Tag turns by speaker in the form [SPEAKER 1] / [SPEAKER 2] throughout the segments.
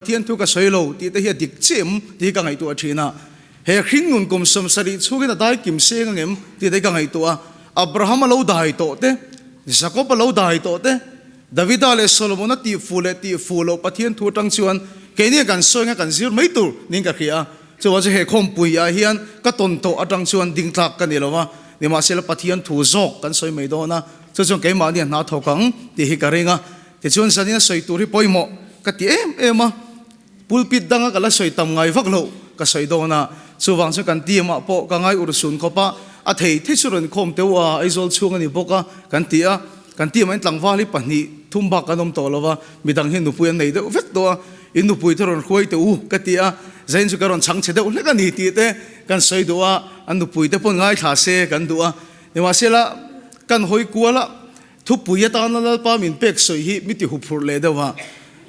[SPEAKER 1] Pathian thu ka sawi lo tih te hi a dik chiah em tih hi ka ngaihtuah thin a. He hringnun kum 70 chhungin a dai kim seng ang em tih te hi ka ngaihtuah a. Abraham a lo dai tawh te, Jakob a lo dai tawh te, Davida leh Solomon a tih fuh leh tih fuh loh Pathian thu atang chuan keini kan sawi anga kan zir mai tur niin ka hria a. Chuvang chu he khawmpui ah hian ka tawn tawh atang chuan ding tlak ka ni lo va, nimahsela Pathian thu zawk kan sawi mai dawn a, chu chuan keimahni a hna thawk ang tih hi ka ring a. Tichuan zanin a sawi tur hi pawimawh ka ti em em a, pulpit danga ka la sawi tam ngai vak loh ka sawi dawn a, chuvang chuan kan team ah pawh ka ngai ur sun khawp a, a thei thei chu rawn khawm teuh a, Aizawl chhung a ni bawk a kan ti a, kan team ah hian tlangval hi pahnih thum bak kan awm tawh lo va, midang hian nupui an nei deuh vek tawh a, in nupui te rawn hruai teh u ka ti a, zain chu ka rawn chhang chhe deuh hlek a ni tih te kan sawi duh a, an nupui te pawn ngaithla se kan duh a, nimahsela kan hawi kual a. Thupui atana Lalpa min pek sawi hi mi ti huphurh leh deuh a,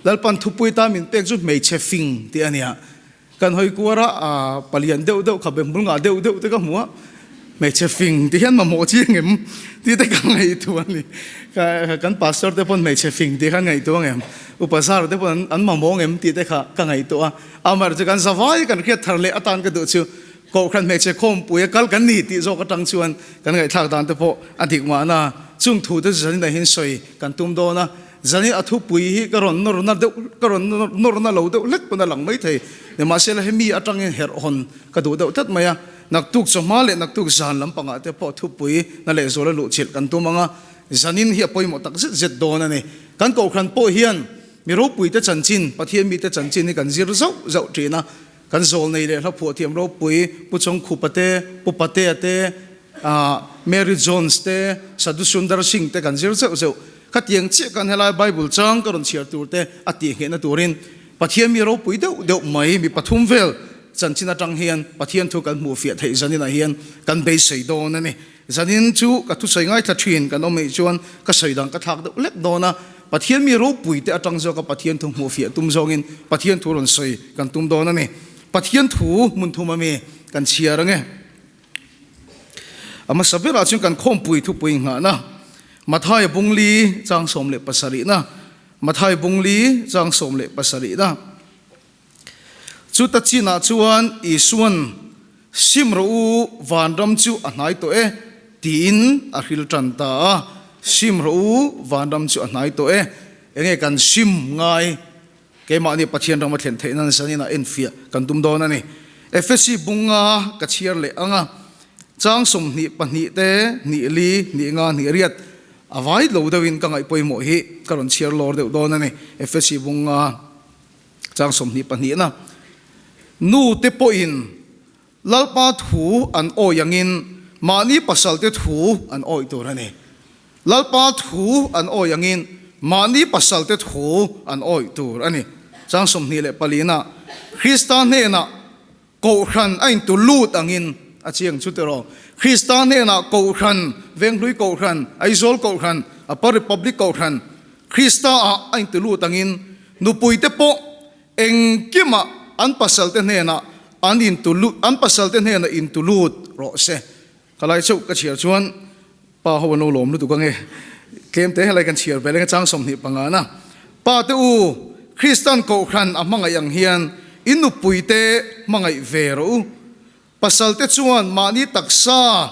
[SPEAKER 1] Lalpan thupui atan min pek chu hmeichhe fing tih a nia. Kan hawi kuar a, palian deuh deuh kha bemhmul ngah deuh deuh te ka hmu a, hmeichhe fing tih hian mamawh chiang em tih te ka ngaihtuah a ni. Kan pastor te pawn hmeichhe fing tih khan ngaihtuah ang em, upa zar te pawn an mamawh ang em tih te kha ka ngaihtuah a. Amaherawhchu kan zavai kan hriat thar leh atan ka duh chu Kohhran hmeichhe khawmpui a kal kan ni tih zawk atang chuan kan ngaihthlak dan te pawh a dik mahna. Chung thu te chu zanin ah hian sawi kan tum dawn a, zanin a thupui hi ka rawn nawrna deuh ka rawn nawrna lo deuh hlek pawn a lang mai thei. Nimahsela hemi atangin herh hawn ka duh deuh tlat mai a, naktuk chawhma leh naktuk zan lampangah te pawh thupui na lehzual a luhchilh kan tum ang a, zanin hi a pawimawh tak zet zet dawn a ni. Kan kohhran pawh hian mi ropuite chanchin, Pathian mite chanchin hi kan zir zauh zauh thin a, Kan zawlnei leh hla phuahthiam ropui Pu Chawngkhupa te, Pu Patea te, Mary Jones te, Sadhu Sundar Singh te kan zir zeuh zeuh. Khatiang chiah khan helai Bible chang ka rawn chhiar tur te a tih nghehna turin Pathian mi ropui deuh deuh mai mi pathum vel chanchin atang hian Pathian thu kan hmuh fiah theih zaninah hian kan beisei dawn a ni. Zanin chu ka thusawi ngaithla thin kan awm eih chuan ka sawi dan ka thlak deuh hlek dawn a, Pathian mi ropui te atang zawka Pathian thu hmuh fiah tum zawngin Pathian thu rawn sawi kan tum dawn a ni. Pathian thu hmun thum ami kan chhiar ange. A hmasa berah chuan kan khawmpui thupui nghahna Mathaia bungli chang 17 na Mathai bungli chang 17 na. Chuta chinah chuan Isuan, Sim rawh u, vanram chu a hnai tawh e, tiin a hril tan ta a. Sim rawh u, vanram chu a hnai tawh e. Enge kan sim ngai? Keimahni Pathian rama thlen theih nan zanin ah enfiah kan tum dawn a ni. Efesi bunga ka chhiar leh ang a, chang 22 te, hnih li, hnih nga, hnih riat a vai lo deuhin ka ngaih pawimawh hi ka rawn chhiar lawr deuh dawn a ni. Efesi bunga. Chang 22 na, Nu te pawhin Lalpa thu an awi angin mahni pasalte thu an awi tur a ni. Lalpa thu an awi angin mahni pasalte thu an awi tur a ni. Chang 24 na, Krista hnenah Kohhran a intu lut angin a chiang chu tiraw? Krista hnenah Kohhran, Venghlui Kohhran, Aizawl Kohhran, Upper Republic Kohhran, Krista ah a intu lut angin nupuite pawh engkimah an pasalte hnenah an intu lut, an pasalte hnenah intu lut rawh se. Ka lai chauh ka chhiar chuan pa ho an lo lawm lutuk ange. Tlem te helai kan chhiar ve leng a chang 25 na. Pa te u, Kristan Kohhran a hmangaih ang hian in nupui te hmangaih ve rawh u. Pasal te chuan mahni taksa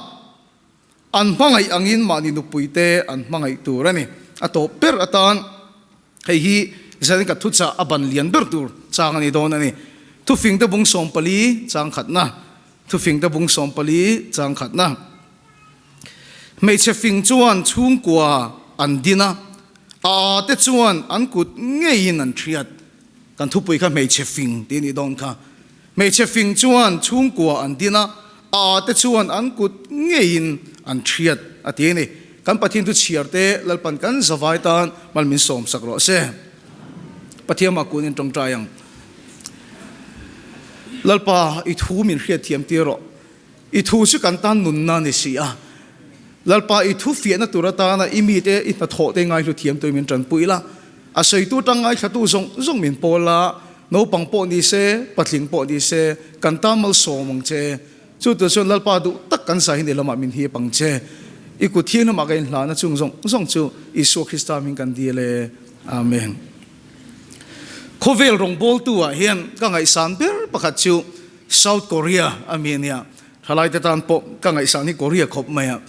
[SPEAKER 1] an hmangaih angin mahni nupui te an hmangaih tur a ni. A tawp ber atan hei hi zanin ka thuchah a ban lian ber tur chang a ni dawn a ni. Thufing te bung 14 chang khatna. Thufing te bung 14 chang khatna. Hmeichhe fing chuan chhungkua an din a, a a te chuan an kut ngeiin an hriat. Kan thupui kha hmeichhe fing tih a nih dawn kha. Hmeichhe fing chuan chhungkua an din a, a a te chuan an kut ngeiin an hriat a ti a ni. Kan Pathian thu chhiar te Lalpan kan zavai tan mal min sawm sak rawh se. Pathian mah kun in tawngtai ang. Lalpa, i thu min hriatthiam tir rawh. I thu chu kan tan nunna a ni si a. Lalpa, i thu fiahna tur atana i mite, i hnathawh te ngaihlu thiam tuin min tanpui la. A sawitu tang ngaithlatu zawng zawng min pawl la, naupang pawh ni se, patling pawh ni se, kan tan malsawm ang che. Chu tur chuan Lalpa duh tak kan zai hi ni lamah min hip ang che. I kut thianghlimah ka inhlahna chung zawng zawng chu Isua Krista hming kan dil e. Amen. Khawvel rawngbawltu ah hian ka ngaihsan ber pakhat chu South Korea a mi a nia. Thalaite tan pawh ka ngaihsan hi Korea khawp mai a.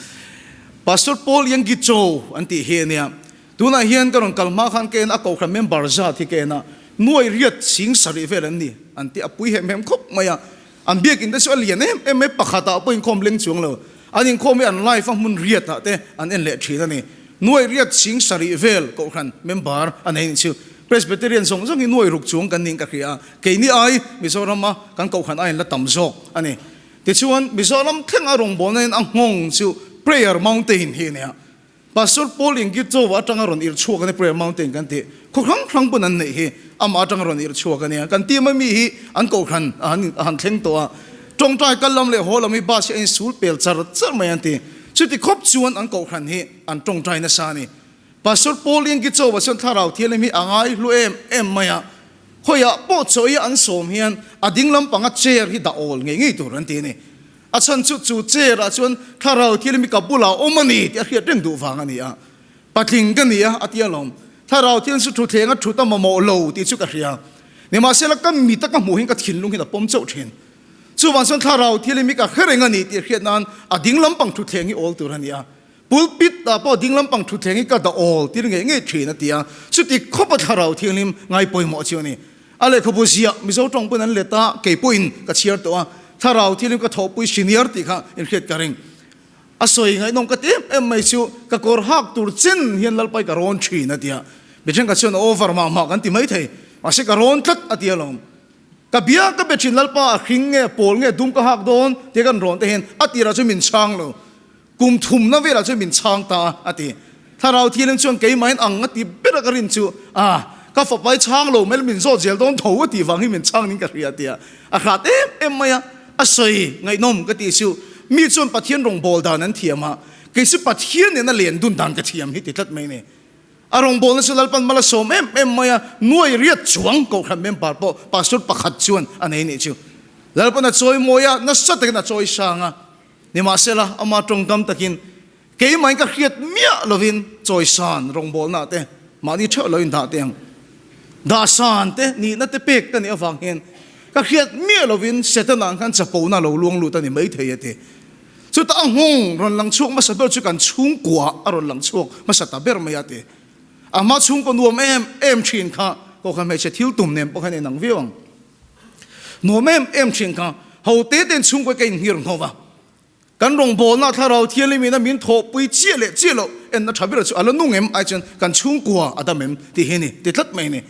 [SPEAKER 1] Pastor Paul Yonggi Cho an tih hi a nia. Tunah hian ka rawn kal hma khan ka en a kohhran member zat hi ka en a, nuai riat chhing sarih vel an ni an tih a pui hem hem khawp mai a. An biakinn te chu a lian em em mai, pakhatah pawh inkhawm leng chuang lo. An inkhawm hi an live a hmun riatah te an en leh thin a ni. Nuai riat chhing sarih vel kohhran member a nei nih chu. Presbyterian zawng zawng hi nuai ruk chuang kan niin ka hria a, keini ai Mizorama kan kohhran aiin la tam zawk a ni. Tichuan Mizoram thlenga rawngbawlna in a nghawng chu Prayer Mountain hi a ni a. Pastor Paul Ingitova atanga rawn irh chhuak a ni, Prayer Mountain kan tih khaw hrang hrang pawn an neih hi amah atanga rawn irh chhuak a nia. Kan team a mi hi an kohhran a han a han thleng tawh a, tawngtai kal lam leh haw lam hi bus hi a insul pel char char mai an ti. Chuti khawp chuan an kohhran hi an tawngtai nasa a ni. Pastor Paul Ingitova chuan thlarau thianghlim hi a ngai hlu em em mai a, khawiah pawh chaw i an sawm hian a ding lampanga chair hi dah awl ngei ngei tur an ti a ni. A chhan chu chu chair ah chuan thlarau thil mi ka bulah awm a ni tih a hriat reng duh vang a ni a. Patling ka ni a, a ti alawm. Thlarau thil chu thutthleng a thut a mamawh lo tih chu ka hria. Nimahsela ka mit a ka hmuh hin ka thinlung hin a pawm chauh thin. Chuvang chuan thlarau thil hi mi ka hre reng a ni tih hriat nan a ding lampang thutthleng hi awl tur a ni a. Pulpit ah pawh ding lampang thutthleng hi ka dah awl tir ngei ngei thin a ti a. Chuti khawpa thlarau thianghlim ngai pawimawh chu a ni. A lehkhabu ziah Mizo tawng pawn an let a, kei pawhin ka chhiar tawh a, thlarau thianghlim ka thawhpui senior tih kha inhriat ka ring. A sawi ngaihnawm ka ti em em mai chu ka kawr hak tur chen hian Lalpai ka rawn thin a ti a, mi thenkhat chuan a over mah mah kan ti maithei, mahse ka rawn tlat a ti alawm. Ka bia ka be thin Lalpa a hring nge pawl nge dum ka hak dawn tia kan rawn te hian a tirah chuan min chhang lo. Kum thumna velah chuan min chhang ta a, a ti. Thlarau Thianghlim chuan keimahin ang a ti ber a ka rin chu, a, ka fapa i chhang lo mai la min zawt zel dawn tho a tih vang hi min chhang ning ka hria a ti a. A hrat em em mai a, a sawi ngaihnawm ka tih chu mi chuan Pathian rawngbâwl dan an thiam a, kei chu Pathian nena len dun dan ka thiam hi ti tlat mai a ni. A rawngbâwlna chu Lalpan mal a sawm em em mai a, nuai riat chuang Kohhran member pawh Pastor pakhat chuan a nei nih chu. Lalpan a chawi mawi a, nasa takin a chawi sang a. Nimahsela, ama tawngkam takin keimahin ka hriat miah lovin chawisan rawngbawlna te mahni theuh lo indah teh ang. Dahsan te nihna te pek ka nih avang hian ka hriat miah lovin Setana ang khan chapona lo luang lut a ni maithei a ti. Chutah a nghawng rawn lang chhuak hmasa ber chu kan chhungkua a rawn lang chhuak hmasa ta ber mai a ti. A hma chhungkaw nuam em em thin kha kawkha hmeichhe thil tum nen pawh khan inang viau ang. Nuam em em thin kha ho te ten chhungkawi ka inhngir ngho va, kan rawngbawlna Thlarau Thianghlim ina min thawhpui chiah leh chiah loh enna tha ber chu a la nung em ai chuan kan chhungkua a dam em tih hi a ni ti tlat mai a ni.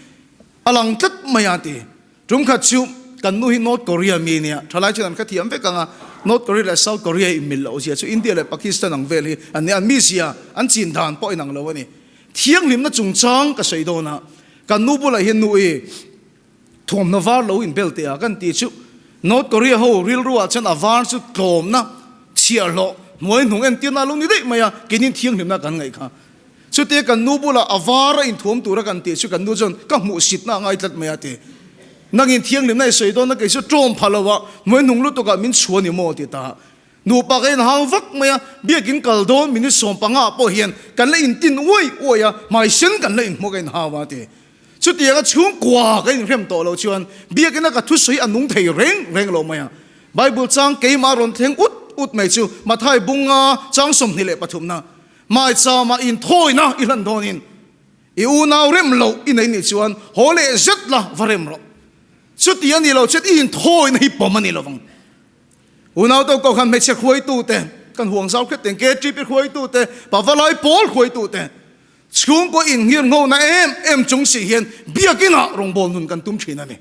[SPEAKER 1] A lang tlat mai a ti. Tum khat chu kan nu hi North Korea mi a nia, thalai chuan an hrethiam vek ang a, North Korea leh South Korea inmil loh zia chu India leh Pakistan ang vel hi an nia, an mizia an chin dan pawh inang lo a ni. Thianghlimna chungchang ka sawi dawn a, kan nu bulah hian nu i Thuamhnaw var lo inbel teh a kan tih chu North Korea ho rilru ah chuan a var chu tlawmna, chhiahhlawh, hnuai hnung entirna a lo ni daih mai a, keinin thianghlimna kan ngaih kha. Chutia kan nu bulah a var a inthuam tura kan tih chu kan nu chuan ka hmuhsitna a ngai tlat mai a ti. Nangin thianghlimna i sawi dawn a kei chu tlawm pha lo a, hnuai hnung lutuk ah min chhuah ni maw ti ta. Nupa ka inhau vak mai a, biakin kal dawn minute 15 ah pawh hian kan la intin uai uai a, hmaisen kan la inhmuh ka inhau a ti. Chutianga chhungkua ka inhrem tawh loh chuan biakina ka thusawi a nung thei reng reng lo mai a. Bible chang keimah rawn thleng ut ut mai chu Mathai bunga chang 23 na Maichama inthawina i hlan dawnin i unau rem loh i nei nih chuan haw leh zet la va rem rawh. Chuti a nih loh chuan i inthawina hi pawm a ni lovang. Unau to kohhran hmeichhe hruaitute kan huang zau khet teng KTP hruaitute Pavalai pawl hruaitute Chhungkaw innghirnghona em em chung si hian biakinah rawngbâwl nun kan tum thin a ni.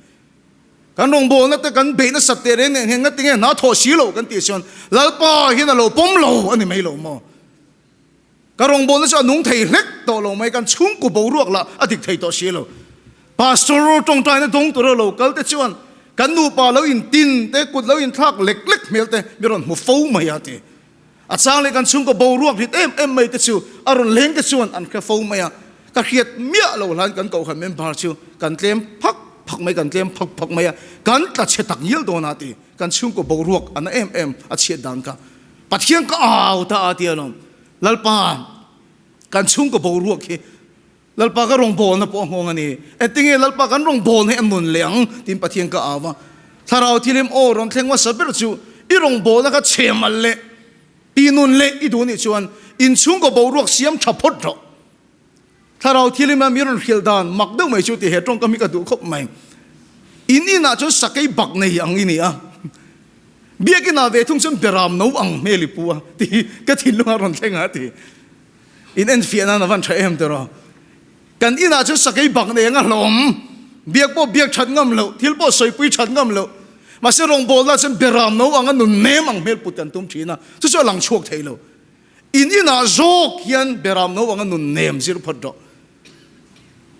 [SPEAKER 1] Kan rawngbâwlna te kan beih nasat teh reng nen hian ngatinge hna thawh si loh kan tih chuan Lalpa hian a lo pawm lo a ni mai lo maw? Ka rawngbâwlna chu a nung thei hlek tawh lo mai, kan chhungkaw boruak lah a dik thei tawh si lo. Pastor tawngtaina dawng tura lo kal te chuan kan nupa lo intin te, kut lo inthlak lek lek hmel te mi rawn hmu fo mai a ti. A chang leh kan chhungkaw boruak hlit em em mai te chu a rawn leng te chuan an hre fo mai a, ka hriat miah lo hlain kan kohhran member chu kan tlem phak phak mai, kan tlem phak phak mai a, kan tla chhe tak ngial dawn a ti, kan chhungkaw boruak a na em em a chhiat dan kha Pathian ka au ta a ti alawm, Lalpa kan chhungkaw boruak hi. Lalpa ka rawngbawlna pawh a nghawng a ni. Engtinge Lalpa kan rawngbawlna hi a nun leh ang? tiin Pathian ka au a. Thlarau thilim aw rawn thleng hmasa ber chu i rawngbawlna kha chhe mal leh ti nun leh i duh nih chuan inchhungkaw boruak siam tha phawt rawh. Thlarau thilima mi rawn hrilh dan mak deuh mai chu ti he tawngkam hi ka duh khawp mai. In inah chuan sakei bak nei ang i ni a, biakinah ve thung chuan beram no ang hmel i pu a ti hi ka thinlungah rawn thleng a ti. In enfiah nan a van tha em tiraw. Kan inah chuan sakei bak nei ang a hlawm, biak pawh biak that ngam loh, thil pawh sawipui that ngam loh. Mahse rawngbawlna chuan beram no anga nun nem ang hmel put kan tum thin a, chu chu a lang chhuak thei lo. In inah zawk hian beram no anga nun nem zir phawt rawh.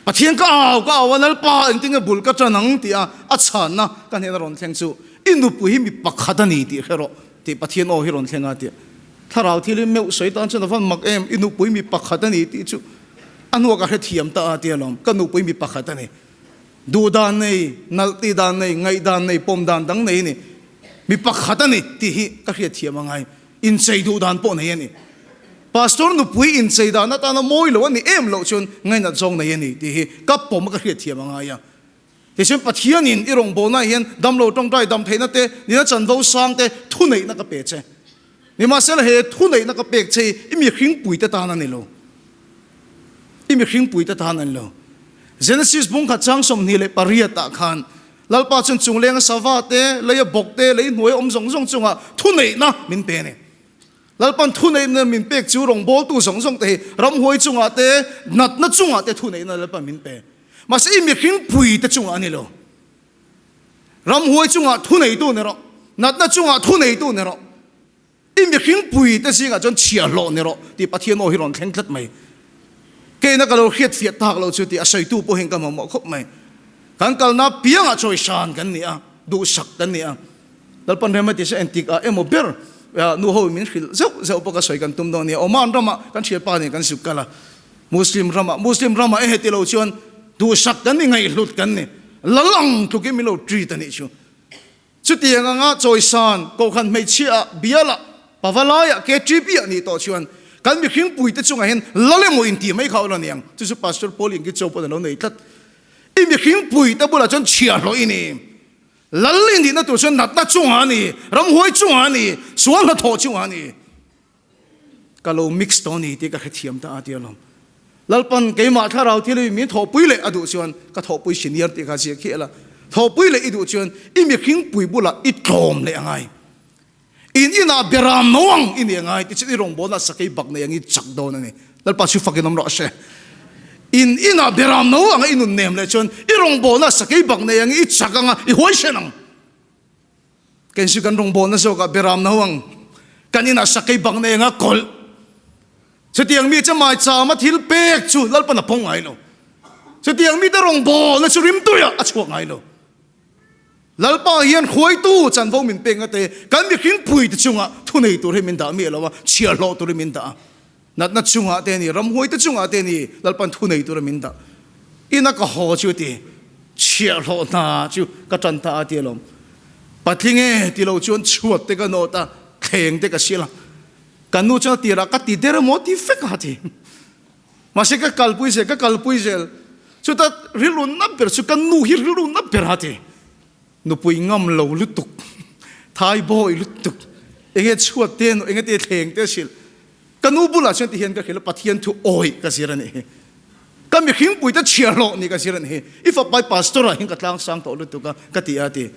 [SPEAKER 1] Pathian ka au ka au a, Lalpa engtinge bul ka tan ang tih a a chhanna ka hnena rawn thleng chu i nupui hi mi pakhat a ni tih hre rawh tih Pathian aw hi rawn thleng a tih. Thlarau thil hi meuh sawi tan chuan a van mak em, i nupui mi pakhat a ni tih chu a hnuah ka hrethiam ta a tia lawm, ka nupui mi pakhat a ni. Duh dan nei, nalh tih dan nei, ngaih dan nei, pawm dan dang nei a ni. Mi pakhat a ni tih hi ka hriatthiam a ngai. Inchei duh dan pawh nei a ni. Pastor nupui inchei dan atana mawi lo a ni em loh chuan ngainat zawng nei a ni tih hi ka pawm a ka hriatthiam a ngai a. Tichuan Pathianin i rawngbawlnaah hian damlo tawngtai dam theihna te, nina chanvo sang te thuneihna ka pe che. Nimahsela he thuneihna ka pek che hi i mihringpui te tan a ni lo. I mihringpui te tan a ni lo. Genesis bungkhat chang 28 ah khan Lalpa chuan chunglenga sava te, leia bawk te, lei hnuaia awm zawng zawng chungah thuneihna min pe a ni. Lalpan thuneihna min pek chu rawngbawltu zawng zawng te hi ramhuai chungah te, natna chungah te thuneihna Lalpan min pe. Mahse i mihring pui te chungah a ni lo. Ramhuai chungah thuneitu ni rawh, natna chungah thuneitu ni rawh. I mihring pui te zingah chuan chhiahhlawh ni rawh tih Pathian aw hi rawn thleng tlat mai. Keina ka lo hriat fiah tak lo chu tih a sawitu pawhin ka mamawh khawp mai. Kan kalna piangah chawisan kan ni a, duhsak kan ni a. Lalpan rem a ti se entik ah emaw ber nu ho in min hrilh zeuh zeuh pawh ka sawi kan tum dawn nia. Oman ramah kan thianpa nen kan zuk kal a, Muslim ramah, Muslim ramah e heti lo chuan duhsak kan ni, ngaihhlut kan ni. Lal ang tlukin min lo treat a nih chu. Chutiang anga chawisan kohhran hmeichhia biala pavalaiah KTP ah nih tawh chuan kan mihringpui te chungah hian lal emaw intih mai kha a awm a niang. Chu chu Pastor Paul Ingi Cho pawn a lo nei tlat. I mihringpui te bulah chuan chhiahhlawh i ni. Lal i nihna tur chuan natna chungah a ni, ramhuai chungah a ni, sual hnathawh chungah a ni. Ka lo mix tawh a ni tih ka hrethiam ta a ti alawm. Lalpan keimah thlarau thil hi min thawhpui leh a duh chuan ka thawhpui senior tih kha ziah khiah la. Thawhpui leh i duh chuan i mihringpui bulah i tlawm leh a ngai. In inah beram no ang i ni a ngai tichuan i rawngbawlna sakei bak nei ang i chak dawn a ni. Lalpa chu fakin awm rawh se. In inah beram no anga i nun nem leh chuan i rawngbawlna sakei bak nei ang i chak anga i huaisen ang. Kei chu kan rawngbawlna zawkah beram no ang kan inah sakei bak nei anga kawlh. Chutiang mi chu maichama thil pek chu Lalpan a pawng ngai lo. Chutiang mite rawngbawlna chu rimtuiah a chhuak ngai lo. Lalpa hian hruaitu chanvo min pek ngate kan mihringpui te chungah thunei tur hi min dah miah lo a, chhiahhlawh tur hi min dah a. Natna chungah te a ni, ramhuai te chungah te a ni, Lalpan thunei tura min dah. Ina ka haw chu ti, chhiahhlawh hna chu ka tan ta a ti alawm. Patling e ti lo chuan chhuat te ka nawt a, thleng te ka sial a. Ka nu chuan a tirah ka ti der emaw ti vek a ti. Mahse ka kalpui zel, ka kalpui zel. Chuta rilru na ber chu ka nu hi rilru na ber a ti. Nupui ngam lo lutuk, thai bawi lutuk, enge chhuat te enge te thleng te hrilh. Ka nu bulah chuan ti hian ka hrilh a, Pathian thu awih ka zir a nih hi. Ka mihringpui te chhiahhlawh nih ka zir a nih hi. I fapai pastor ah hian ka tlang sang tawh lutuk a, ka ti a ti.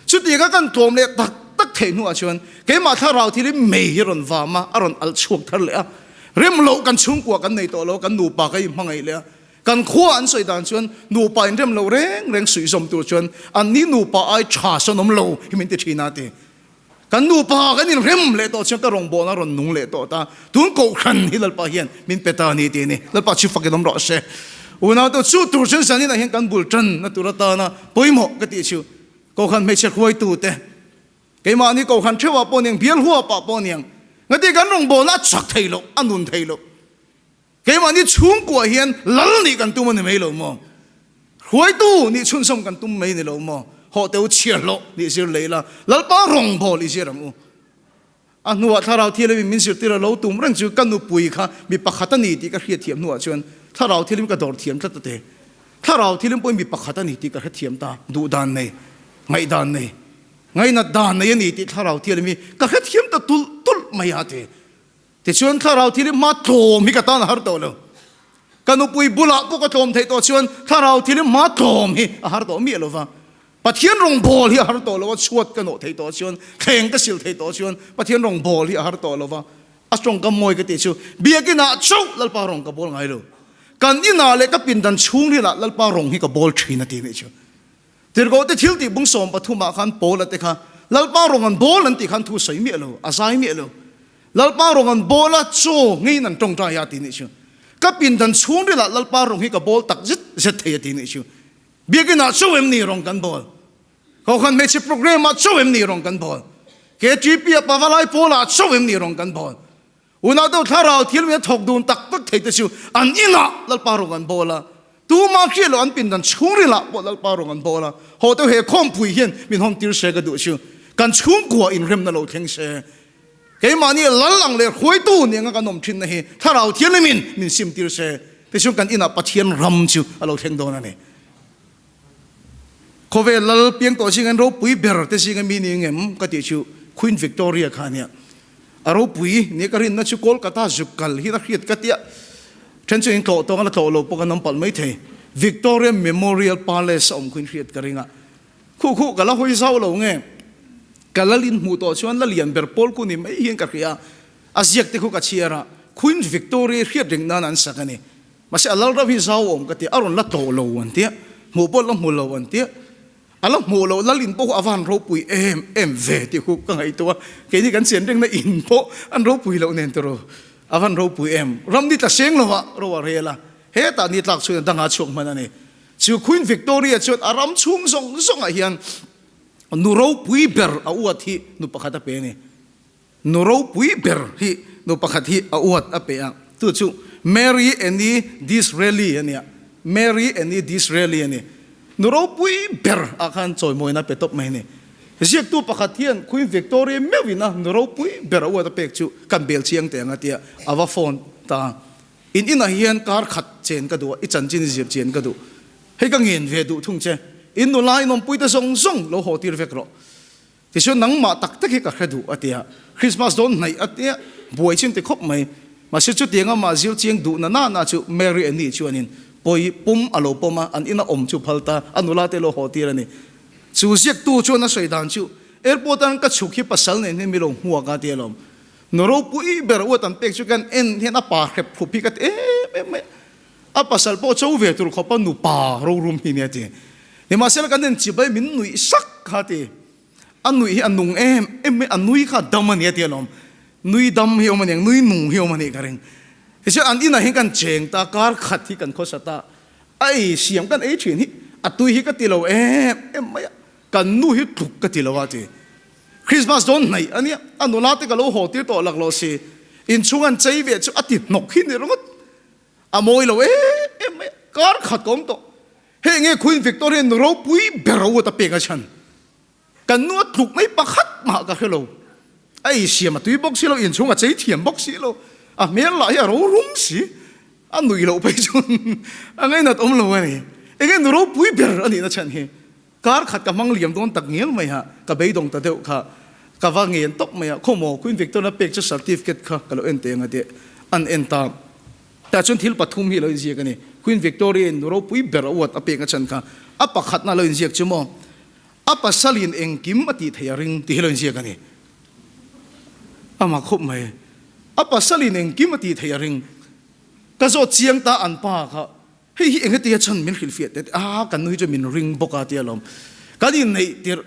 [SPEAKER 1] Chutianga kan tlawm leh tak tak theih hnuah chuan keimah thlarau thil hi mei hi rawn vam a, a rawn alh chhuak thar leh a. Rem loh kan chhungkua kan nei tawh lo, kan nupa ka inhmangaih leh a. Kan khua an sawi dan chuan nupa inrem loh reng reng suihzawm tur chuan anni nupa ai tha sawn awm lo hi min ti thin a ti. Kan nupa kan inrem leh tawh chuan ka rawngbawlna rawn nung leh tawh ta. Tun kohhran hi Lalpa hian min pe ta a ni tih a ni. Lalpa chu fakin awm rawh se. Unaute chu tur chuan zaninah hian kan bul tan na tur atana pawimawh ka tih chu kohhran hmeichhe hruaitute keimahni kohhran theuhah pawh niang bial huapah pawh niang ngati kan rawngbawlna a chak thei loh a nun thei loh. Keimahni chhungkuah hian lal nih kan tum a ni mai lo maw? Hruaitu nih chhunzawm kan tum mai ni lo maw? Hawh teu chhiahhlawh nih zir lei la, Lalpa rawngbâwl i zir ang u. A hnuah Thlarau Thianghlimin min zirtir a lo tum reng chu ka nupui kha mi pakhat a ni tih ka hriatthiam hnuah chuan. Thlarau thilim ka dawr thiam tlat a ti. Thlarau thilim pawhin mi pakhat a ni tih ka hrethiam ta, duhdan nei, ngaihdan nei, ngainat dan nei a ni tih thlarau thilim hi ka hrethiam ta tulh tulh mai a ti. Tichuan thlarau thilim hma tlawm hi ka tan a har tawh lo. Ka nupui bulah pawh ka tlawm theih tawh chuan thlarau thilim hma tlawm hi a har tawh miah lo va. Pathian rawngbawl hi a har tawh lo a, chhuat ka nawh theih tawh chuan, thleng ka sil theih tawh chuan Pathian rawngbawl hi a har tawh lo va. A tawngkam mawi ka tih chu, Biakinah chauh Lalpa rawng ka bawl ngai lo. Kan inah leh ka pindan chhungrilah Lalpa rawng hi ka bawl thin a ti nih chu. Tirhkohte thil tih bung 13 ah khan Paula te kha Lalpa rawng an bawl an tih khan thu sawi miah lo, a zai miah lo. Lalpa rawng an bawl a, chaw ngeiin an tawngtai a ti nih chu. Ka pindan chhungrilah Lalpa rawng hi ka bawl tak zet zet thei a ti nih chu. Biakinah chauh em ni rawng kan bawl? Kohhran hmeichhe programme ah chauh em ni rawng kan bawl? KTP ah Pavalai pawl ah chauh em ni rawng kan bawl? Unau deuh thlarau thil min a thawk dun tak tak thei te chu an inah Lalpa rawng an bawl a, tumah hriat loh an pindan chhungril ah pawh Lalpa rawng an bawl a, haw deuh he khawmpui hian min hawn tir se ka duh chu kan chhungkua inremna lo thleng se. Keimahni lal ang leh hruaitu ni anga kan awm thinna hi thlarau thianghlimin min sim tir se, tichuan kan inah Pathian ram chu a lo thleng dawn a ni. Khawvel lal piang tawh zinga ropui ber te zinga mi ni ngem ka tih chu Queen Victoria kha a nia. A ropui nia ka rinna chu Kolkata zuk kal hi a hriat ka tia. Then chu in tlawh tawng a la tlawh lo pawh kan awm palh mai thei. Victoria Memorial Palace a awm khuin hriat ka ring a. Khuh khuh ka la hawi zau lo nge ka lal in hmuh tawh chuan la lian ber pawl ku ni mai hian ka hria. A ziak te khu ka chhiar a, Queen Victoria hriat reng nan an sak a ni. Mahse a lal rauh hi zau awm ka ti, a rawn la tawh lo an tia, hmuh pawh la hmu lo an tia, a la hmuh loh lal in pawh a van ropui em em ve tih khu ka ngaihtuah a, keini kan chen rengna in pawh an ropui loh nen tiraw, a van ropui em, ram ni tla seng lo ah ro a rel a, hetah ni tlak chhuin a dangah chhuak hman a ni. Chu Queen Victoria chuan a ram chhung zawng zawngah hian nu ropui ber a uat hi nu pakhat a pe a ni. Nu ropui ber hi nu pakhat hi a uat a pe a, chu chu Mary Annie Disraeli a nia, Mary Annie Disraeli a ni. Nu ropui ber ah khan chawimawina pe tawp mai a ni. Ziaktu pakhat hian Queen Victoria meuhin a nu ropui ber a uat a pek chu kan bel chiang teh ang a tia, a va phone ta a. In inah hian kar khat chen ka duh a, i chanchin i zir chian ka duh. Hei ka ngen ve duh thung che, in nula in awmpuite zawng zawng lo haw tir vek rawh. Tichuan nangmah tak tak hi ka hre duh a ti a, Christmas dawn hnaih a tia buai chin ti khawp mai. Mahse chutiang amah zir chiang duh na nana chu Mary Annie chuanin pawi pum a lo pawm a, an ina awm chu phal ta, a nula te lo haw tir a ni. Chu ziaktu chuan a sawi dan chu, Airport an ka chhuk hi pasal nen hian mi lo hmuak a ti alawm. Nu ropui ber uat an pek chu kan en hian a pa hrep khup hi ka ti em em mai a. A pasal pawh cho ve tur khawpa nupa rorum hi nia ti. Nimahsela kan en chibai min nuih sak kha ti. A nuih hi a nung em em mai, a nui kha a dam a nia ti alawm. Nui dam hi awm a niang, nui nung hi awm a nih ka ring. Tichuan an inah hian kan cheng ta, kar khat hi kan khawsa ta. A ei siam kan ei thin hi a tui hi ka ti lo em em mai a, kan nu hi tluk ka ti lo a ti. Christmas dawn hnaih a nia, a nula te ka lo haw tir tawh laklawh si. Inchhung an chei ve chu a ti hnawk hi ni ringawt. A mawi lo em em mai a, kar khat ka awm tawh. Hei nge Queen Victoria nu ropui ber a uat a pek a chhan. Kan nu a tluk mai pakhat mah ka hre lo. A ei siam a tui bawk si lo, inchhung a chei thiam bawk si lo. A hmel lah hi a ro rum si. A nuih loh phei chuan a ngainat awm lo a ni. Enge nu ropui ber a nihna chhan hi. Kar khat ka hmang liam dawn tak ngial mai ha, ka beidawng ta deuh kha, ka va ngen tawp mai a, khawmaw Queen Victoria pek chu certificate kha ka lo en teh ang a tih an en ta. Tah chuan thil pathum hi a lo inziak a ni, Queen Victoria in nu ropui ber a uat a pek a chan kha, a pakhatna a lo inziak chu maw, a pasalin engkim a tih theih a ring tih hi a lo inziak a ni. Amah khawp mai, a pasalin engkim a tih theih a ring. Ka zawt chiang ta an pa kha. Hei hi engati a chhan min hrilhfiah teh teh a, kan nu hi chu min ring bawk a tia lawm. Kan inneih tirh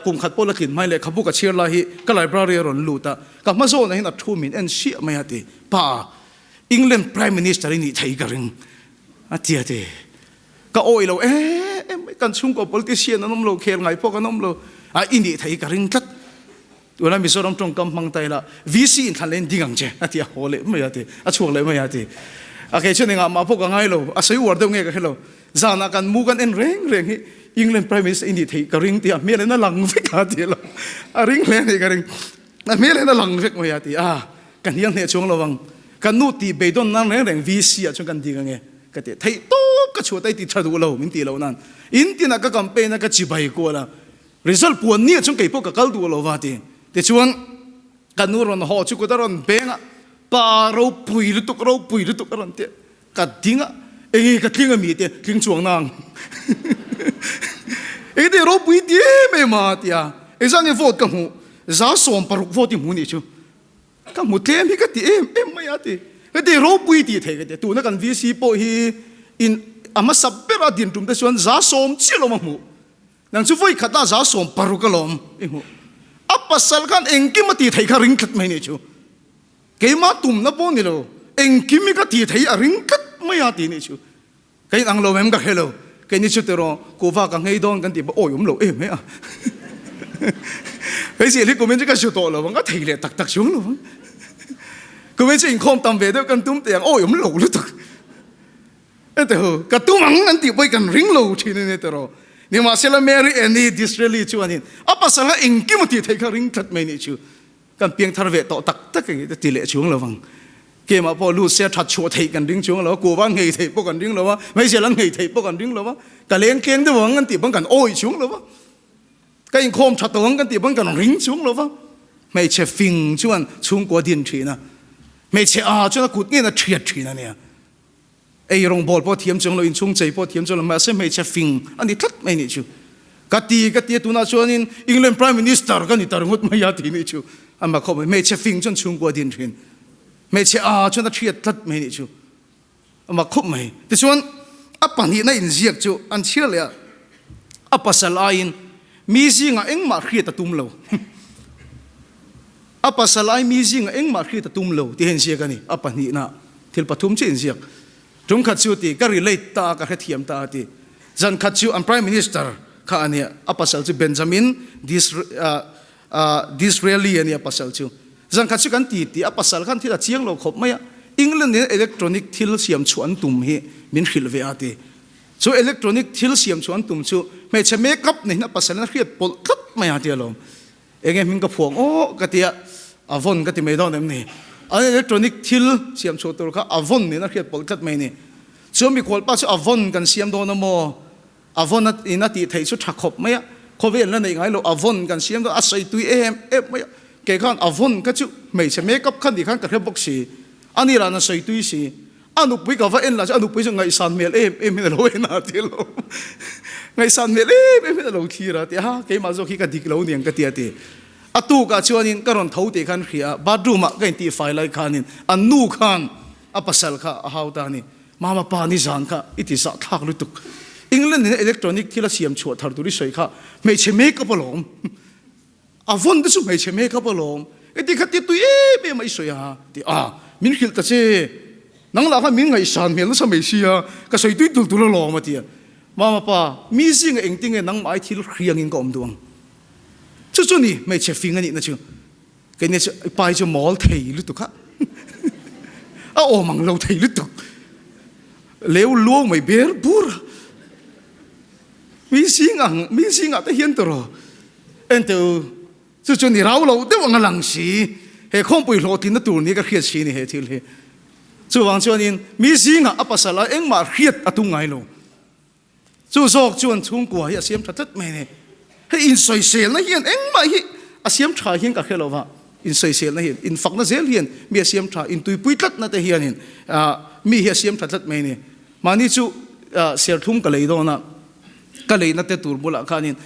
[SPEAKER 1] kum khat pawh la tlin hmai lehkhabu ka chhiar lai hi ka library a rawn lut a, ka hma zawnah hian a thu min en siah mai a ti, Pa, England Prime Minister i nih thei ka ring a ti a ti. Ka awih lo em em mai, kan chhungkaw politician an awm lo, khel ngai pawh kan awm lo, a i nih thei ka ring tlat. Tuna Mizoram tawngkam hmang ta ila VC in thlan leh in ding ang che a ti a haw leh mai a ti, a chhuak leh mai a ti. A kei chuan engah mah pawh ka ngai lo, a sawi uar deuh nge ka hre lo. Zanah kan mu kan en reng reng hi England Prime Minister i nih theih ka ring tih a hmel in a lang vek a ti lo. A ring hle a nih ka ring. A hmel in a lang vek mai a ti a, ka hnial hneh chuang lo ang. Ka nu tih beidawn nan reng reng VC ah chuan kan ding ange ka ti a. Theih tawp ka chhuah ta i ti tha duh lo min tih loh nan in tinah ka campaign a ka chibai kual a. Result puan ni ah chuan kei pawh ka kal duh lo va ti. Tichuan ka nu rawn haw chu kut a rawn beng a, pa ropui lutuk ropui lutuk a rawn ti a. Ka ding a, enge ka tling a mi te tling chuang nang. Enge te ropui ti em em a ti a, engzah nge vote ka hmuh, 600 vote i hmu nih chu. Ka hmu tlem hi ka ti em em mai a ti. Ka ti ropui tih thei ka ti a, tuna kan VC pawh hi in a hmasa ber a din tum te chuan 100 chiah lawm a hmuh. Nang chu vawi khat a 60 a lawm i hmuh. A pasal khan engkim a tih theih kha ring tlat mai nih chu. Keimah tumna pawh ni lo, engkim hi ka ti thei a ring tlat mai a ti nih chu. Ka inang lo em ka hre lo, keini chu tiraw kuhva ka nghei dawn kan tih pawh awi awm lo em e a. Hei zir hi kumin chu ka hre tawh lo ang, ka thei leh tak tak chuang lo ang. Kumin chu inkhawm tam ve deuh kan tum teh ang, awi awm lo lutuk. Ente hu, ka tum ang an tih pawh hi kan ring lo thin a ni tiraw. Nimahsela Mary Annie Disraeli chuanin a pasal kha engkim a tih theih kha ring tlat mai nih chu. Kan piang thar ve tawh tak tak eng te ti leh chuang lo vang. Keimah pawh lut se a that chhuah theih kan ring chuang lo a, kuva nghei theih pawh kan ring lo a, hmeichhe lan nghei theih pawh kan ring lo a, ka leng tleng deuh ang kan tih pawn kan awih chuang lo va, ka inkhawm tha tawh ang kan tih pawn kan ring chuang lo va. Hmeichhe fing chuan chhungkua din thin a, hmeichhe aa chuan a kut ngeiin a thiat thin a nia. Ei rawngbawl pawh thiam chuang lo, inchhung chei pawh thiam chuang lo, mahse hmeichhe fing a ni tlat mai nih chu. Ka ti ka ti a, tunah chuanin England Prime Minister ka ni ta ringawt mai a ti nih chu. A mak khawp mai, hmeichhe fing chuan chhungkua din thin. Hmeichhe aa chuan a thiat tlat mai nih chu. A mak khawp mai. Tichuan a pahnihna inziak chu an chhiar leh a, a pasal aiin mi zingah engmah hriat a tum lo. A pasal ai mi zingah engmah hriat a tum lo tih a inziak a ni. A pahnihna thil pathum chiah inziak. Tum khat chu ti, ka relate ta a, ka hrethiam ta a ti. Zan khat chu an Prime Minister kha a nia, a pasal chu Benjamin Disraeli a nia a pasal chu. Zan khat chu kan ti tih a pasal khan thil a chiang lo khawp mai a, England in electronic thil siam chhuah an tum hi min hrilh ve a ti. Chu electronic thil siam chhuah an tum chu hmeichhe makeup neihin a pasal in a hriat pawlh tlat mai a ti alawm. Enge hming ka phuang aw ka tia a vawn ka ti mai dawn em ni? An electronic thil siam chhuah tur kha a vawn niin a hriat pawlh tlat mai ni. Chuan mikhual pa chu a vawn kan siam dawn a maw? A vawn a in a tih theih chu tha khawp mai a, khawvel la neih ngai lo a vawn kan siam dawn a sawi tui em em mai a. Kei khan a vawn kha chu hmeichhe makeup kha nih khan ka hre bawk si, a ni lah na sawi tui si. A nupui ka va en lah chu a nupui chu ngaihsan hmel em em hian a lo en a ti lo. Ngaihsan hmel em em hian a lo thlir a ti a, keimah zawk hi ka dik lo niang ka ti a ti. A tukah chuanin ka rawn tho tih khan hria a, bathroom ah ka intihfai lai khanin an nu khan a pasal kha a hau ta a ni. Mama pa nizan kha i ti zah thlak lutuk. England in electronic thil a siam chhuah thar tur i sawi kha hmeichhe makeup alawm. A vawn te chu hmeichhe makeup alawm. Heti kha ti tui em em a i sawi a ti a, min hrilh ta che. Nang lah khan min ngaihsan hmel nasa mai sia, ka sawi tui tul tul alawm a ti a. Mama pa, mi zinga engtinge nangmah ai thil hriangin ka awm duh ang. Chu chu ni hmeichhe fing a nihna chu. Keini chu i pa hi chu mawl thei lutuk a, a awm ang lo thei lutuk. Leu luau mai ber bur a. Mi zing ang, mi zingah te hian tawh rawh. Enteh u, chu chu ni rau lo deuh ang a lang si. He khawmpui hlawhtlinna tur ni ka hriat si ni he thil hi. Chuvang chuanin mi zingah a pasal a engmah hriat a tum ngai lo. Chu zawk chuan chhungkua hi a siam tha tlat mai a ni. Hei insawiselna hian engmah hi a siam tha hian ka hre lo va, insawiselna hian, infakna zel hian mi a siam tha, intuipui tlatna te hianin mi hi a siam tha tlat mai a ni. Mahni chu serthlum ka lei dawn a, ka leina te tur bulah khanin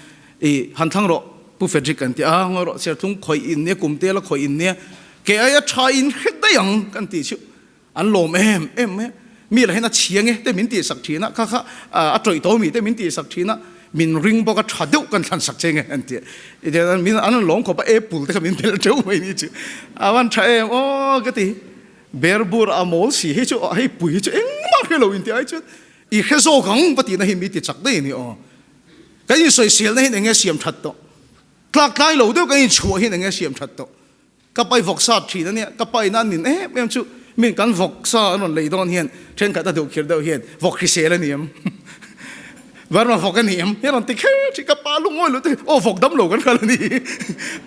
[SPEAKER 1] i han thlang rawh Pu Frederick an ti a, ngawi rawh serthlum khawih in nia, kum tela khawih in nia, kei aia tha in hre daih ang kan tih chu an lawm em em mai a, mi lah hian a chhia nge te min tih sak thin a, kha kha a tawih tawh mi te min tih sak thin a, min ring bawk a tha deuh kan thlan sak che nge an ti a, min an rawn lawm khawp a, apple te kha min belh teuh mai ni chu a van tha em aw ka ti. Ber bur a mawl si hi chu hei pui hi chu engmah hre lo inti ai chuan i hre zawk ang va tihna hi mi ti chak daih a ni aw. Kan insawiselna hian enge siam that tawh? Tlak tlai lo deuh kan inchhuah hian enge siam that tawh? Ka pai vawksa thin a nia, ka paina an nin em em chu min kan vawksa an rawn lei dawn hian thenkhat a duh khir deuh hian vawk hrisel a ni em? Burma vawk a ni em? Hi a rawn ti kher thin, ka pa lungawi lo te, aw vawk dam lo kan kal a ni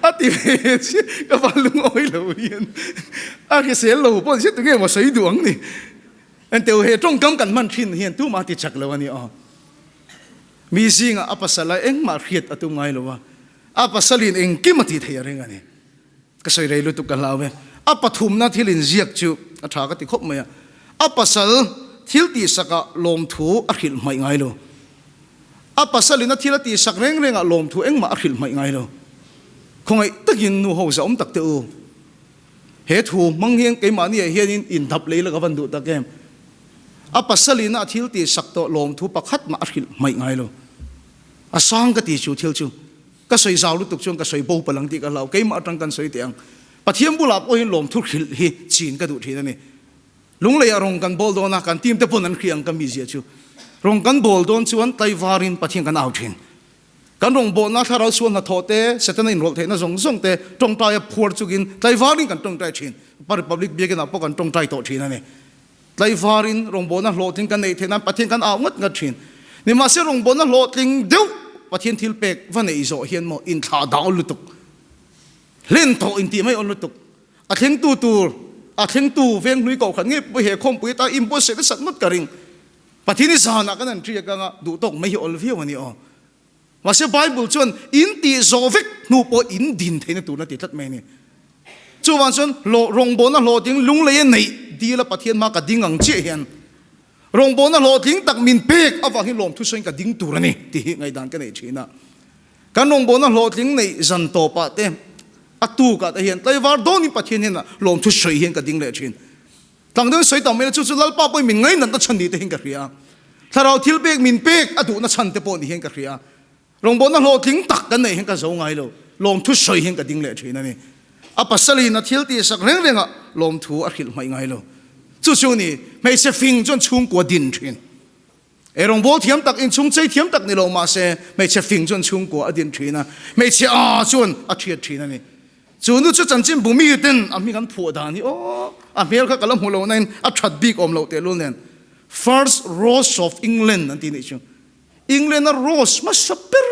[SPEAKER 1] a ti ve chiah, ka pa lungawi lo hian a hrisel lo pawh ni se tunge maw sawi duh ang ni. Enteu he tawngkam kan hman thin hian tumah a ti chak lo a ni aw. Mi zingah a pasal a engmah hriat a tum ngai lo a, a pasalin engkim a tih theih a ring a ni. Ka sawi rei lutuk ka hlau e. A pathumna thil inziak chu a tha ka ti khawp mai a. A pasal thil tihsakah lawmthu a hrilh hmaih ngai lo. A pasalin a thil a tihsak reng rengah lawmthu engmah a hrilh hmaih ngai lo. Khawngaih takin nu ho zahawm tak teh u. He thu hmang hian keimahniah hianin indap lei la ka van duh tak em. A pasalin a thil tihsak tawh lawmthu pakhat mah a hrilh hmaih ngai lo. A sang ka ti chu thil chu. Ka sawi zau lutuk chuan ka sawi bo palh ang tih ka hlau. Keimah atang kan sawi teh ang. Pathian bulah pawh hian lawmthu hrilh hi chin ka duh thin a ni. Lungleiah rawng kan bawl dawn a, kan team te pawn an hria ang ka mizia chu. Rawng kan bawl dawn chuan tlaivarin Pathian kan au thin. Kan rawngbawlna thlarau sual hnathawh te, Setana inrawlh theihna zawng zawng te tawngtaia phuar chungin tlaivarin kan tawngtai thin. Pa Republic Biakinah pawh kan tawngtai tawh thin a ni. Tlaivarin rawngbawlna hlawhtling kan neih theih nan Pathian kan au ngat ngat thin. Nimahse rawngbawlna hlawhtling deuh Pathian thil pek va neih zawh hian maw inthlah dau lutuk, hlen tawh intih mai awn lutuk. A thlengtu tur, a thlengtu venghlui kohhran ngei pawh he khawmpui ata inbuatsaih nasat ngawt ka ring. Pathian i zanah kan han ṭiak anga duh tawk mai hi awl viau a ni aw. Mahse Bible chuan in tih zawh vek hnu pawh in din theihna turna ti tlat mai a ni. Chuvang chuan hlawh rawngbawlna hlawhtling lunglei a neih dila Pathian hma ka ding ang chiah hian rawngbawlna hlawhtling tak min pek avang hi lawmthu sawiin ka ding tur a ni tih hi ngaihdan ka neih thin a. Kan rawngbawlna hlawhtling neih zan tawpah te a tukah te hian tlaivar dawnin Pathian hian lawmthu sawi hian ka ding leh thin. Tlang deuhin sawi tam mai la, chu chu Lalpa pawhin min ngainatna chhan ni te hian ka hria. Thlarau thil pek min pek a duhna chhan te pawh ni hian ka hria. Rawngbawlna hlawhtling tak kan neih hian ka zo ngai lo, lawmthu sawi hian ka ding leh thin a ni. A pasalin a thil tihsak reng rengah lawmthu a hrilh hmaih ngai lo. Chu chu ni, hmeichhe fing chuan chhungkua din thin. Ei rawngbâwl thiam tak, inchhung chei thiam tak ni lo mah se, hmeichhe fing chuan chhungkua a din thin a, hmeichhe â chuan a thiat thin a ni. Chu nu chu chanchinbu miten a hming an phuah dan hi aw, a hmel kha ka la hmu lo nain a that bik awm loh tehlul nen, First Rose of England an ti nih chu. England-a rose hmasa ber.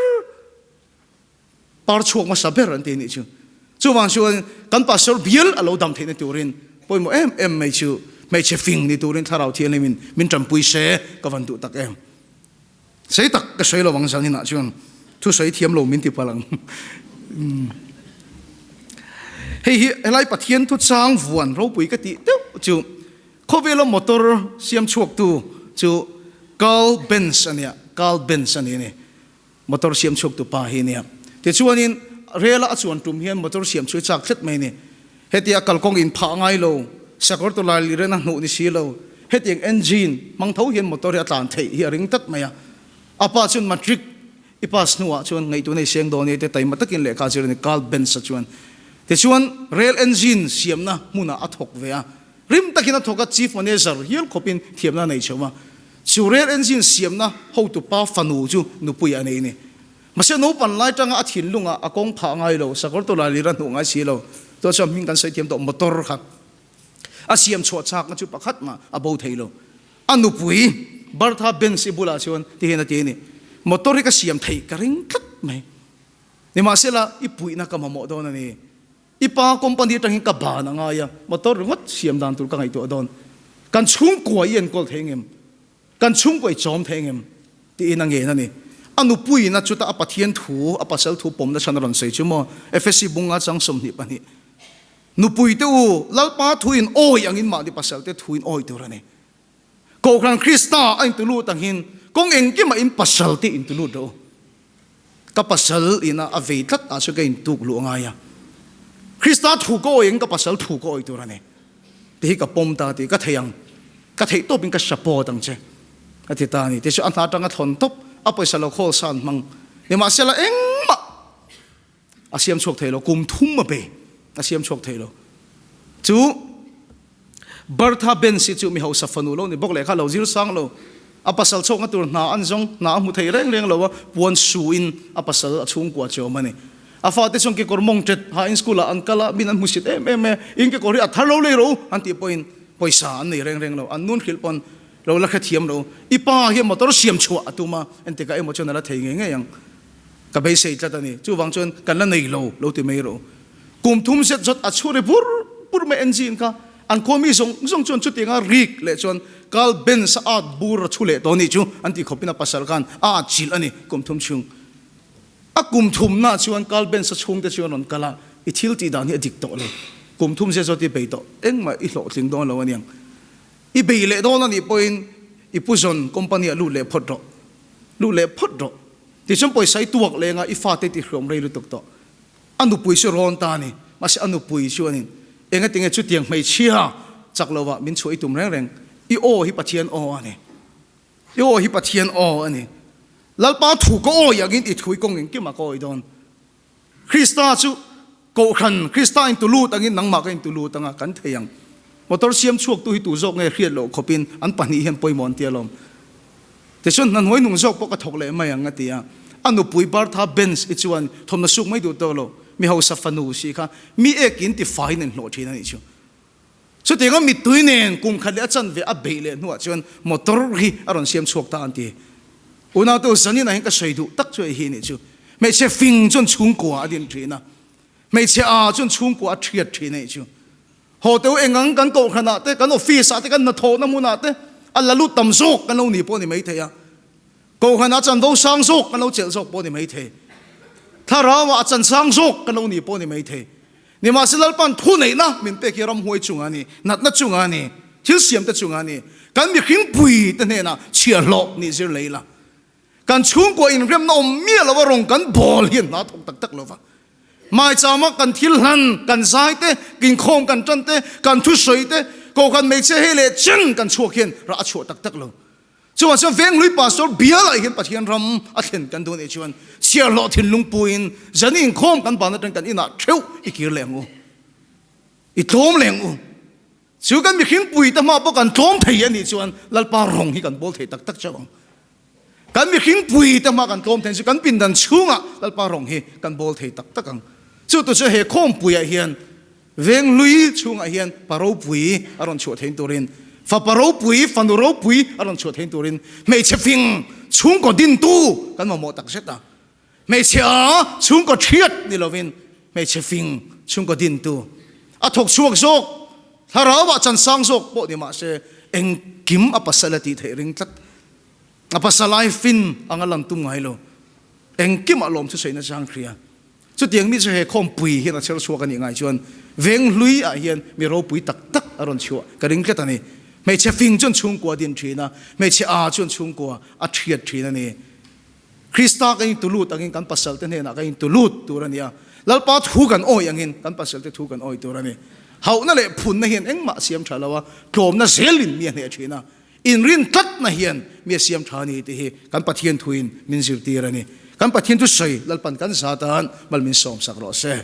[SPEAKER 1] Par chhuak hmasa ber an ti anih chu. Chuvang chuan kan pastor bial a lo dam theihna turin pawimawh em em mai chu hmeichhe fing ni turin thlarau thianghlimin min tanpui se ka van duh tak em. Sei tak ka sawi lo ang zan inah chuan thu sawi thiam lo min ti palh ang. Hei hi helai Pathian thu chang vuan ropui ka tih deuh chu khawvela motor siam chhuaktu chu Carl Benz a nia, Carl Benz a ni a ni. Motor siam chhuak tu pa hi a nia. Tichuanin rel a a chuan tum hian motor siam chu i chak tlat mai a ni. Hetia kalkawng in phah ngai lo, sakawr tawlai liren a hnuh ni si lo, hetiang engine hmang tho hian motor hi a tlan theih hi a ring tlat mai a. A pa chuan matric i pass hnuah chuan ngaihtuahna i seng dawn e te taima takin lehkha a zir a ni Carl Benz-a chuan. Tichuan rail engine siamna hmunah a thawk ve a. Rim takin a thawk a, Chief Manager hial khawpin thiamna a nei chho a. Chu rail engine siamna hotupa fanu chu nupui a nei a ni. Mahse naupan lai tanga a thinlungah a kawng phah ngai lo, sakawr tawlai lir a hnuh ngai si lo. Chuan chuan hming kan sawi thiam tawh motor kha a siam chhuah chakna chu pakhat mah a bo thei lo. A nupui Bertha Benz-i bulah chuan tihian a ti a ni, Motor hi ka siam theih ka ring tlat mai. Nimahsela i puihna ka mamawh dawn a ni. I pa company atangin ka ban a ngai a, motor ringawt siam dan tur ka ngaihtuah dawn. Kan chhungkua i enkawl thei ngem? Kan chhungkua i chawm thei ngem? Tiin a ngen a ni. A nupuiin a chuta a Pathian thu, a pasal thu pawmna chhan a rawn sawi chu maw? Efesi bunga chang 22. Nupui te u, Lalpa thu in awi angin mahni pasal te thu in awi tur a ni. Kohhran Krista a intulut angin kawng engkimah in pasal te intulut rawh u. Ka pasal ina a vei tlat ah chuan ka intuk luh a ngai a. Krista thu ka awi ang ka pasal thu ka awi tur a ni. Ti hi ka pawm ta tih ka thei ang. Ka theih tawpin ka support ang che. A ti ta a ni. Ti chu a hna atanga thawn tawp a pawisa lo khawl san hmang. Nimahsela engmah a siam chhuak thei lo, kum thum a pe a siam chhuak thei lo. Chu Bertha Benz hi chu mi hausa fanu lo ni bawk leh kha lo zir sang lo, a pasal chhawkna tur hna an zawng, hna a hmu thei reng reng lo a, puan su in a pasal a chhungkua che awm a ni. A fate chuan kekawr mawng tet ha in school ah an kal a, min an hmu sit em em e, in kekawr hi a thar lo lei ro an tih pawhin pawisa an nei reng reng lo, an nun hrilh pawn. Lo la hrethiam lo. I pa hian motor siam chhuah a tum a, entikah emaw chuan a la thei ngei ngei ang. Ka beisei tlat a ni. Chuvang chuan kan la nei lo, lo ti mai rawh. Kum thum zet zawt a chhu ri bur bur mai engine kha. An khaw mi zawng zawng chuan chutianga rik leh chuan Carl Benz a at bur a chhu leh tawh a nih chu an tih khawpin a pasal khan a at chilh a ni kum thum chhung. A kum thumna chuan Carl Benz a chhungte chu an rawn kal a, I thil tih dan hi a dik tawh lo. Kum thum zet zawt i bei tawh engmah i hlawhtling dawn lo a niang. I bei leh dawn a nih pawhin i pu zawn company ah lut leh phawt rawh. Lut leh phawt rawh. Tichuan pawisa i tuak leng a, i fate i tihhriawm rei lutuk tawh. A nupui chu rawn ta a ni. Mahse a nupui chuanin engatinge chutiang hmeichhia chak lovah min chhuah i tum reng reng. I aw hi Pathian aw a ni. I aw hi Pathian aw a ni. Lalpa thu ka awi angin i thu i kawng engkimah ka awi dawn. Krista chu Kohhran, Krista in tu lut angin nangmah ka in tu lut anga kan thei ang. Motor siam chhuaktu hi tu zawk nge hriat loh khawpin an pahnih hian pawimawh an ti alawm. Tichuan hna hnuai nung zawk pawh ka thawk leh mai ang a ti a. A nupui Bertha Benz i chuan thawmhnaw suk mai duh tawk lo, mi hausa fanu si kha mi ekin ti faiin an hlawh thin a nih chu. Chutianga mittui nen kum khat leh a chanve a beih leh hnuah chuan motor hi a rawn siam chhuak ta an ti. Unautu zaninah hian ka sawi duh tak chu hei hi nih chu. Hmeichhe fing chuan chhungkua a din thin a, hmeichhe aa chuan chhungkua a thiat thin a nih chu. Haw teu engang kan kohhranah te, kan office ah te, kan hnathawhna hmunah te a la lut tam zawk kan lo ni pawh a ni maithei a. Kohhranah chanvo sang zawk kan lo chelh zawk pawh a ni maithei. Thlarauah a chan sang zawk kan lo ni pawh a ni maithei. Nimahsela Lalpa'n thuneihna min pek hi ramhuai chungah a ni, natna chungah a ni, thil siamte chungah a ni. Kan mihring puite hnenah chhiahhlawh nih zir lei la. Kan chhungkua inremna awm miah lova rawng kan bawl hi an hna thawk tak tak lova. Maichama kan thil hlan, kan zai te, inkhawm kan tan te, kan thusawi te, kohhran hmeichhia hei leh chen kan chhuak hian rah a chhuah tak tak lo. Chuvang chuan Venghlui Pastor bialah hian Pathian ram a thlen kan duh anih chuan chhiarhlawh thinlung puiin zan inkhawm kan ban atang kan inah theuh i kir leh ang u. I tlawm leh ang u. Chu kan mihring puite hma pawh kan tlawm thei anih chuan Lalpa rawng hi kan bawl thei tak tak chauh ang. Kan mihring puite hma kan tlawm thei chu kan pindan chhungah Lalpa rawng hi kan bawl thei tak tak ang. Chu tu chu he khawmpuiah hian Veng hlui chhungah hian pa ropui a rawn chhuah thein turin, fapa ropui, fanu ropui a rawn chhuah thein turin hmeichhe fing chhungkaw dintu kan mamawh tak zet a. Hmeichhe a chhungkaw thiat ni lovin hmeichhe fing chhungkaw dintu a thawk chhuak zawk, thlarauah chansang zawk pawh ni mah se engkim a pasal a tih theih ring tlat. A pasal ai fin anga lan tum ngai lo. Engkimah lawmthu sawiina chang hria. Chutiang mi chu he khawmpui hian a chher chhuak a nih ngai chuan veng hlui ah hian mi ropui tak tak a rawn chhuah ka ring tlat a ni. Hmeichhe fing chuan chhungkua a din thin a, hmeichhe aa chuan chhungkua a thiat thin a ni. Krista kan intu lut angin kan pasal te hnenah kan intu lut tur a ni a, Lalpa thu kan awih angin kan pasal te thu kan awih tur a ni. Hauhna leh phunna hian engmah a siam tha lo a, tlawmna zelin mi a hneh thin a. Inrin tlatna hian mi a siam tha a ni tih hi kan Pathian thuin min zirtir a ni. Kan Pathian thusawi Lalpan kan zatan mal min sawmsak rawh se.